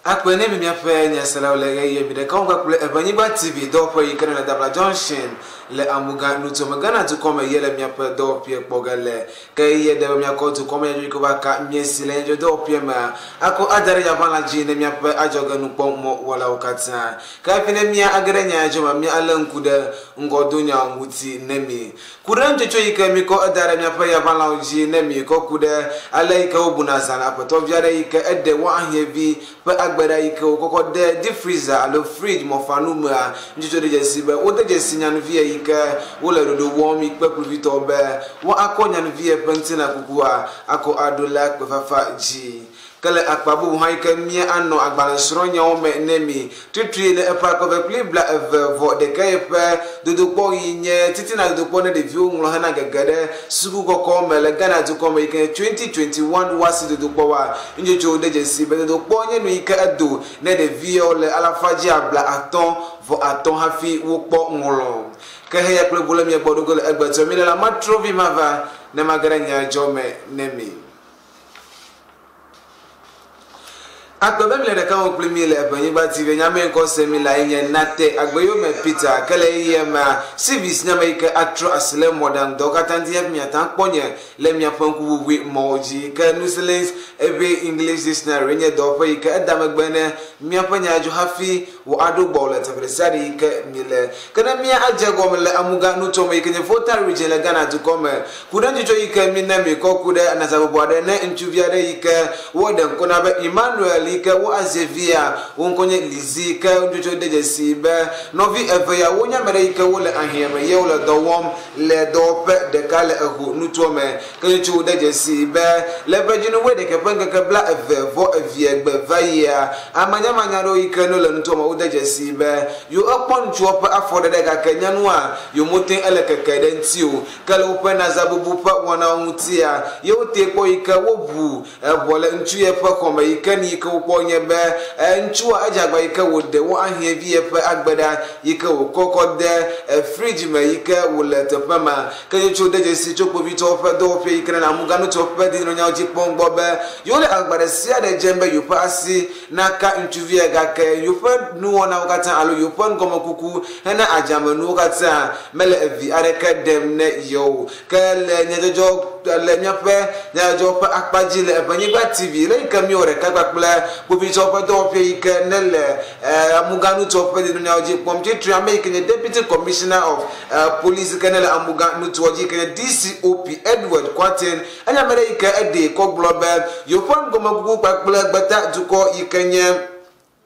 Akpe ne mi míaƒe nyaselawo le ɣeyiɣi mi ɖeka wɔm kpakple Eʋenyigba TV dɔwɔƒe yi ke ne le Dabla Junction le Amuga nutome Ghana dukɔ me ye le míaƒe dɔwɔƒea kpɔ ge le. Ke ɣeyiɣi de be míakɔ dukɔ me nyadzɔdzɔ va ka mía si le nyadzɔdzɔdɔwɔƒea mea akɔ ada ɖe yaʋalã dzi ne míaƒe adzɔgenukpɔmɔ wɔlawo katã. Ke hafi ne mía age ɖe nya dzɔ me mía alé ŋku ɖe ŋgɔdonya ŋuti ne mi. Ku ɖe nutsotso yi ke mikɔ eda ɖe míaƒe yaʋalãwo dzi ne mi kɔ ku ɖe ale yi ke wobuna zã le aƒetɔvi aɖe yi ke eɖe wo ahiãvi ƒe agbe ɖa yi ke wokɔkɔ de deep freezer alo fridge mɔfanu mea, nutsotso ɖe dzesi be wode dzesi nyanuvia yi ke wole ɖoɖo wɔm yi kpe kluvitɔwo be woakɔ nyanuvia ƒe ŋutilã kukua akɔ aɖo le akpefafa dzi. Ke le akpa bubu hã yi ke mía anɔ agbalẽsrɔ̃nyawo me ne mi tritri le eƒe akpe kple 21 ye ƒe dodokpɔ yi nye titina dodokpɔ ne ɖeviwo ŋlɔ hena gege ɖe suku kɔkɔ me le Ghana dukɔ me yi ke nye 2021 WASSCE dodokpɔ wa. Nutsotso ɖe dzesi be dodokpɔ nye nu yi ke edo ne ɖeviwo le alafa dzi abla 33 hafi wokpɔ ŋlɔ. Ke heya kple ʋu le mia gbɔ ɖogo le egbetɔ mi le la matrɔ vi mava ne mage ɖe nya dzɔ me ne mi. Akpe be mi le ɖeka wɔm kpli mi le Eʋenyigba TV. Nyame ŋkɔ se mi la nye Nate Agbeyome Peter. Ke le ɣeyiɣia mea, Civis nye ame yi ke atrɔ asi le mɔɖaŋudɔwo katã ŋuti hafi miate ŋu akpɔ nye le miaƒe ŋkuʋuʋui mɔwo dzi. Ke Newslink Eʋe English Dictionary nye dɔwɔƒe yi ke eda megbe ne míaƒe nyadzo hafi wò aɖo gbɔwò le teƒe ɖe sia ɖe yi ke míele. Ke ne mía adze egɔme le Amuga nutoa me yi ke nye Volta Region le Ghana dukɔ me, ku ɖe ŋutsotso yi ke mína mi kɔ ku ɖe nazãbubu aɖe ne ŋutsuvi aɖe yi ke woɖe ŋkɔ na be Emmanuel yi ke wo aze via, wo ŋkɔ nye Lizzie. Ke ŋutsotso de dzesii be nɔvi eve ya wonye ame ɖe yi ke wole ahiã me ye wole dɔ wɔm le dɔwɔƒe ɖeka le Eho nutoa me. Ke ŋutsuwo de dzesii be le ƒe dzinu wuiɖekɛ ƒe ŋkeke 22 vie gbe va yia, amanyamanya aɖewo yi ke no le nutoa me wode dzesii be yewo ekpɔ ŋutsuwo ƒe afɔɖeɖe gake nyanua yewo mote ele keke ɖe ŋuti o. Ke le woƒe nazabubu ƒe wɔnawo ŋutia, yewo tee kpɔ yi ke woʋu eʋɔ le ŋutsu ye ƒe xɔme yi ke nu yi ke wokpɔ nye be ŋutsua edze agba yi ke wòɖe wo ahiãvi ye ƒe agbe ɖa yi ke wòkɔ kɔ de fridge me yi ke wòle teƒe ma. Ke ŋutsuwo de dzesi tso kpovitɔwo ƒe dɔwɔƒe yi ke nana Amuga nutoa ƒe dedienɔnyawo dzi kpɔm gbɔ be yewole agbagba ɖe sia ɖe dzem be yewoƒe asi naka ŋutsuvia gake yewoƒe nuwɔnawo katã alo yewoƒe nugɔmekuku hena adzamenuwo katã mele evi aɖeke ɖem ne yewo. Ke le nyadzɔdzɔ le míaƒe nyadzɔdzɔ ƒe akpa dzi le Eʋenyigba TV le yi ke míewɔ ɖeka kpakple kpovitɔwo ƒe dɔwɔƒe yi ke ne le Amuga nutoa ƒe dedienɔnyawo dzi kpɔm titri ame yi ke nye Deputy Commissioner of Police yi ke ne le Amuga nutoa dzi yi ke nye DCOP Edward Kwarteng enye ame ɖe yi ke eɖee kɔ gblɔ be yewoƒe nugɔmekuku kpakple gbeta dukɔ yi ke nye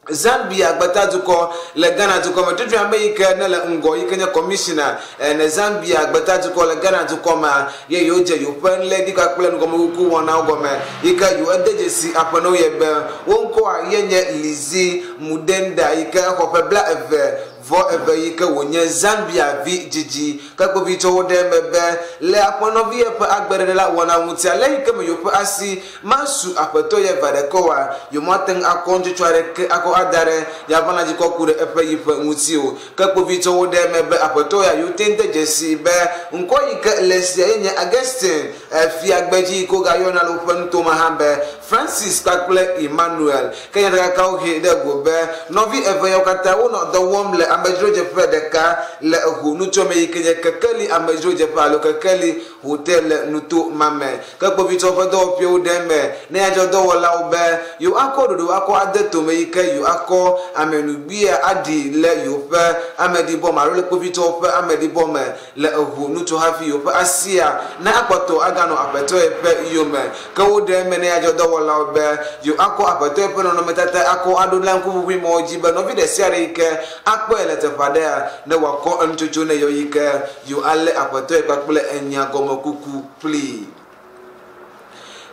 Zambia gbeta dukɔ le Ghana dukɔ me. Titri ame yi ke ne le ŋgɔ yi ke nye commissioner ne Zambia gbeta dukɔ le Ghana dukɔ mea ye yewo dze yewoƒe nléɖi kpakple nugɔmekuku wɔnawo gɔme yi ke yewo ede dzesi aƒenɔwo ye be wo ŋkɔa ye nye Lizzie Mudenda yi ke exɔ ƒe 22 yi ke wònye Zambia vi dzidzi. Ke kpovitɔwo ɖe eme be le aƒenɔvi ye ƒe agbeɖeɖe la wɔna ŋutia le yi ke me yewoƒe asi masu aƒetɔ ye eve ɖeke oa, yewomate ŋu akɔ nutsotso aɖeke akɔ ada ɖe yaʋalã dzi kɔ ku ɖe eƒe yi ƒe ŋuti o. Ke kpovitɔwo ɖe eme be aƒetɔ ya yewote ŋu de dzesii be ŋkɔ yi ke le esia ye nye Augustine Fiagbedzi yi ke wogayɔna le woƒe nutome hã be Francis kpakple Emmanuel. Ke nyatakakawo hee ɖe go be nɔvi eve yawo katã wonɔ dɔ wɔm le amedzrodzeƒe ɖeka le Eho nutoa me yi ke nye Kekeli amedzrodzeƒe alo Kekeli Hotel le nuto ma me. Ke kpovitɔwo ƒe dɔwɔƒewo ɖe eme ne nyadzɔdɔwɔlawo be yewoakɔ ɖoɖo akɔ ade tome yi ke yewoakɔ amenugbea aɖi le yewoƒe ameɖibɔ me alo le kpovitɔwo ƒe ameɖibɔ me le eho nuto hafi yewoƒe asia ne akpɔtɔ aganɔ aƒetɔ ye ƒe yome. Ke woɖe eme ne nyadzɔdɔwɔlawo be yewoakɔ aƒetɔ ye ƒe nɔnɔmetata akɔ aɖo ɖe ŋkuʋuʋui mɔwo dzi be nɔvi ɖe sia ɖe yi ke akpɔe le teƒe aɖea ne wòakɔ enutsotso ne yewo yi ke yewoalé aƒetɔ ye kpakple enyagɔmekuku kplii.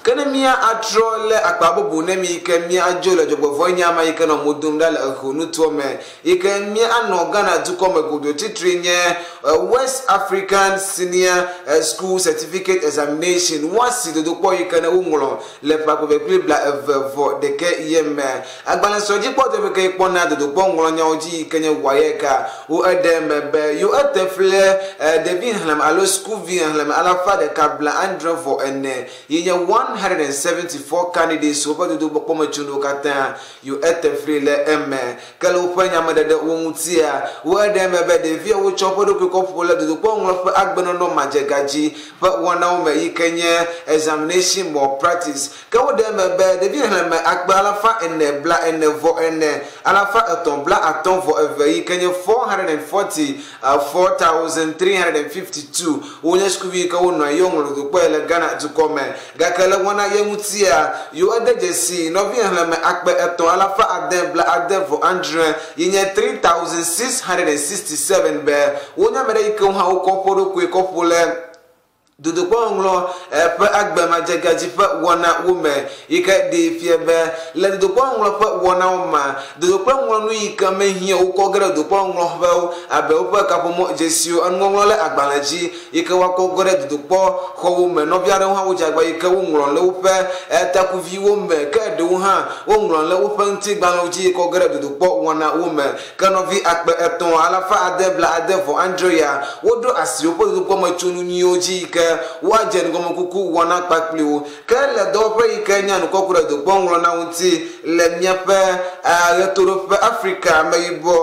Ke ne mía atrɔ le akpa bubu ne mi yi ke mía adzo le dzɔgbevɔ̃e nya ma yi ke nɔ mo dom ɖa le Eho nutoa me yi ke mía anɔ Ghana dukɔ me godoo titri nye West African Senior School Certificate Examination WASSCE dodokpɔ yi ke ne woŋlɔ le ƒe akpe kple 21 ye me. Agbalẽsrɔ̃dzikpɔdɔƒe ke kpɔna dodokpɔ ŋlɔnyawo dzi yi ke nye WAEC wo eɖe eme be yewo ete fle ɖevi xlẽme alo sukuvi xlẽme alafa ɖeka 74 yi nye. 174 candidates woƒe dodokpɔkpɔmetsonuwo katã yewo ete fli le eme. Ke le woƒe nyameɖeɖe wo ŋutia, wo eɖe eme be ɖeviawo tsɔ woƒe ɖokui kɔ ƒo le dodokpɔŋlɔ ƒe agbenɔnɔ madzegadzi ƒe wɔnawo me yi ke nye examination malpractice. Ke woɖe eme be ɖevi xexlẽme akpe alafa ene bla ene vɔ ene alafa etɔ̃ bla atɔ̃ vɔ eve yi ke nye 444,352 wonye sukuvi yi ke wonɔ anyi ye woŋlɔ dodokpɔe le Ghana dukɔ me. Gake le wɔna ye ŋutia, yewo ede dzesi nɔvi xexlẽme akpe etɔ̃ alafa ade bla ade vɔ adre yi nye 3,667 be wonye ame ɖe yi ke wo hã wokɔ woƒe ɖokui kɔ ƒo le dodokpɔŋɔŋlɔ ƒe agbe madzegadzi ƒe wɔna wo me yi ke ɖee fia be le dodokpɔŋɔŋlɔ ƒe wɔnawo mea, dodokpɔŋɔŋlɔ nu yi ke mehiã wokɔ ge ɖe dodokpɔŋɔŋlɔƒewo abe woƒe kaƒomɔ dzesiwo, enuŋɔŋlɔ le agbalẽ dzi yi ke woakɔ ge ɖe dodokpɔxɔwo me. Nɔvi aɖewo hã wodze agba yi ke woŋlɔ le woƒe takuviwo me ke ɖewo hã woŋlɔ le woƒe ŋutigbalẽwo dzi yi kɔ ge ɖe dodokpɔ wɔnawo me. Ke nɔvi akpe etɔ̃ alafa ade bla ade vɔ adre ya woɖo asi woƒe dodokpɔmetsonu nyuiwo dzi yi ke woadze nugɔmekuku wɔna kpakpli wo. Ke le dɔwɔƒe yi ke nye anukɔku ɖe dodokpɔŋlɔna ŋuti le míaƒe ɣetoɖoƒe Afrika ameyibɔ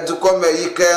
dukɔ me yi ke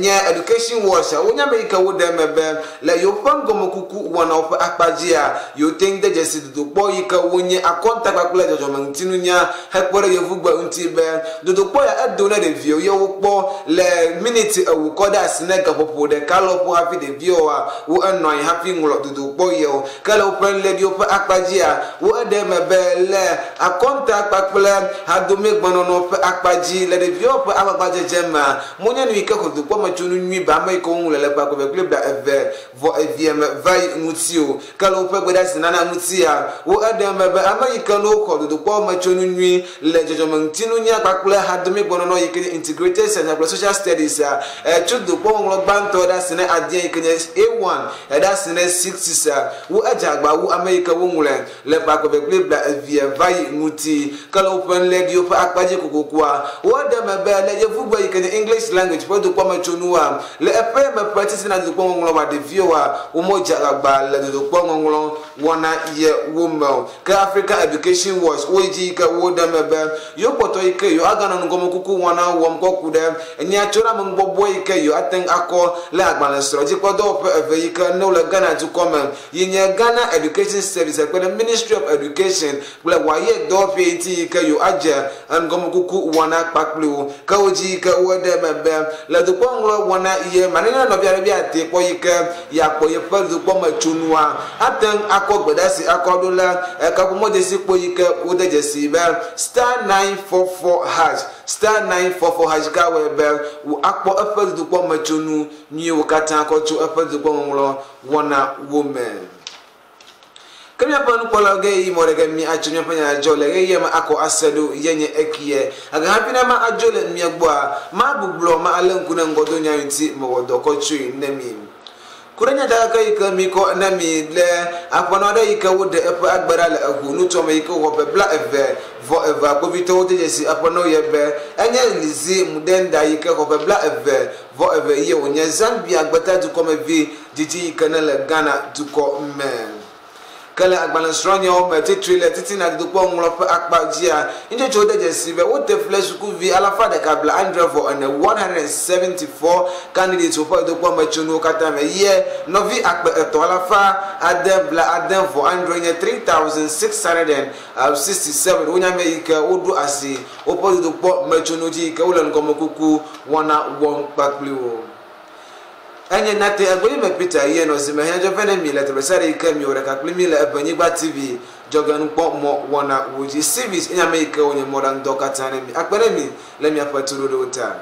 nye Education Watch, wonye ame yi ke woɖe eme be le yewoƒe nugɔmekuku wɔnawo ƒe akpa dzia, yewote ŋu de dzesi dodokpɔ yi ke wonye akɔnta kpakple dzɔdzɔmeŋutinunya hekpe ɖe yevugbe ŋuti be dodokpɔ ya edo ne ɖeviwo ye wokpɔ le miniti ewo kɔ ɖe asi ne gaƒoƒo ɖeka lɔƒo hafi ɖeviwoa wo enɔ anyi hafi ŋlɔ dodokpɔ yewo. Ke le woƒe nuléɖiwo ƒe akpa dzia, wo eɖe eme be le akɔnta kpakple hadomegbenɔnɔ ƒe akpa dzi le ɖeviwo ƒe agbagbadzedze mea, monye nu yi ke xɔ dodokpɔ me tsonu nyui be ame yi ke woŋlɔe le ƒe akpe eve kple bla eve vɔ evea me va yi ŋuti o. Ke le woƒe gbedeasi nana ŋutia, wo eɖe eme be ame yi ke ne woxɔ dodokpɔ me tsonu nyui le dzɔdzɔmeŋutinunya kpakple hadomegbenɔnɔ yi ke nye Integrated Science kple Social Studies a, etso dodokpɔ ŋɔŋlɔ gbãtɔ ɖe asi ne adea yi ke nye A1 eɖe asi ne 6 a, wo edze agba wu ame yi ke woŋlɔe le ƒe akpe eve kple bla evea va yi ŋuti. Ke le woƒe nuléɖiwo ƒe akpa dzi kokokoa, wo eɖe eme be le yevugbe yi ke nye English language ƒe dodokpɔmetsonuwoa, le eƒe me ƒe titina dodokpɔŋɔŋlɔ wa ɖeviwoa, womedze agbagba le dodokpɔŋɔŋlɔ wɔna ye wo me o. Ke Africa Education Watch wo yi dzi yi ke woɖe eme be yewo kpɔtɔ yi ke yewo aganɔ nugɔmekuku wɔnawo wɔm kɔ ku ɖe nyatsoɖeameŋubɔbɔ yi ke yewo ate ŋu akɔ le agbalẽsrɔ̃dzikpɔdɔwɔƒe eve yi ke ne wole Ghana dukɔ me yi nye Ghana Education Service kple ɖe Ministry of Education kple WAEC dɔwɔƒee ŋuti yi ke yewo adze nugɔmekuku wɔna kpakpli wo. Ke wo dzi yi ke woɖe eme be le dukɔŋlɔ wɔna ye ma nenye nɔvi aɖe be yeatee kpɔ yi ke yeakpɔ yeƒe dukɔmetsonua, ate ŋu akɔ gbedeasi akɔ ɖo le kaƒomɔdzesikpo yi ke wode dzesii be star 944 hash, star 944 hash ke awɔe be wò akpɔ eƒe dukɔmetsonu nyuiwo katã kɔ tso eƒe dukɔŋɔŋlɔ wɔnawo me. Ke míaƒe nukpɔlawo ge yi mɔ ɖe ge mí atso míaƒe nya dzɔ le ɣeyiɣia me akɔ ase ɖo ye nye ekie. Gake hafi ne ma adzo le mía gbɔa, ma gbugbɔ ma alé ŋku ɖe ŋgɔdonya ŋuti mewɔ dɔ kɔ tsoe ne mi. Ku ɖe nyatakaka yi ke mi kɔ ne mi le aƒenɔ aɖe yi ke woɖe eƒe agbe ɖa le eŋu nutoame yi ke wòxɔ ƒe bla eve vɔ evea kpovitɔwo de dzesi aƒenɔ ye be enye Lizzie Mudenda yi ke xɔ ƒe bla eve vɔ eve ye wònye Zambia gbetadukɔmevi dzidzi yi ke ne le Ghana dukɔ me. Ke le agbalẽsrɔ̃nyawo me titri le titina dodokpɔ ŋlɔ ƒe akpa dzia, nutsotsowo de dzesi be wote fli sukuvi alafa ɖeka bla adre vɔ ene, 174 candidates, woƒe dodokpɔ me tsonuwo katã me ye nɔvi akpe etɔ̃ alafa ade bla ade vɔ adre nye 3667 wonye ame yi ke woɖo asi woƒe dodokpɔ me tsonu dzi yi ke wole ŋgɔmekuku wɔna wɔm kpakpli wo. Enye nate egbɔnyime Peter ye nɔ zime hɛn dzɔvɛ ne mi le teƒe sia ɖe yi ke miwɔ ɖeka kpli mi le Eʋenyigba TV dzɔgenukpɔ mɔ wɔna wo dzi. Civis enye ame yi ke wonye mɔɖaŋudɔ katã ne mi. Akpe ne mi le miaƒe tuɖoɖowo ta.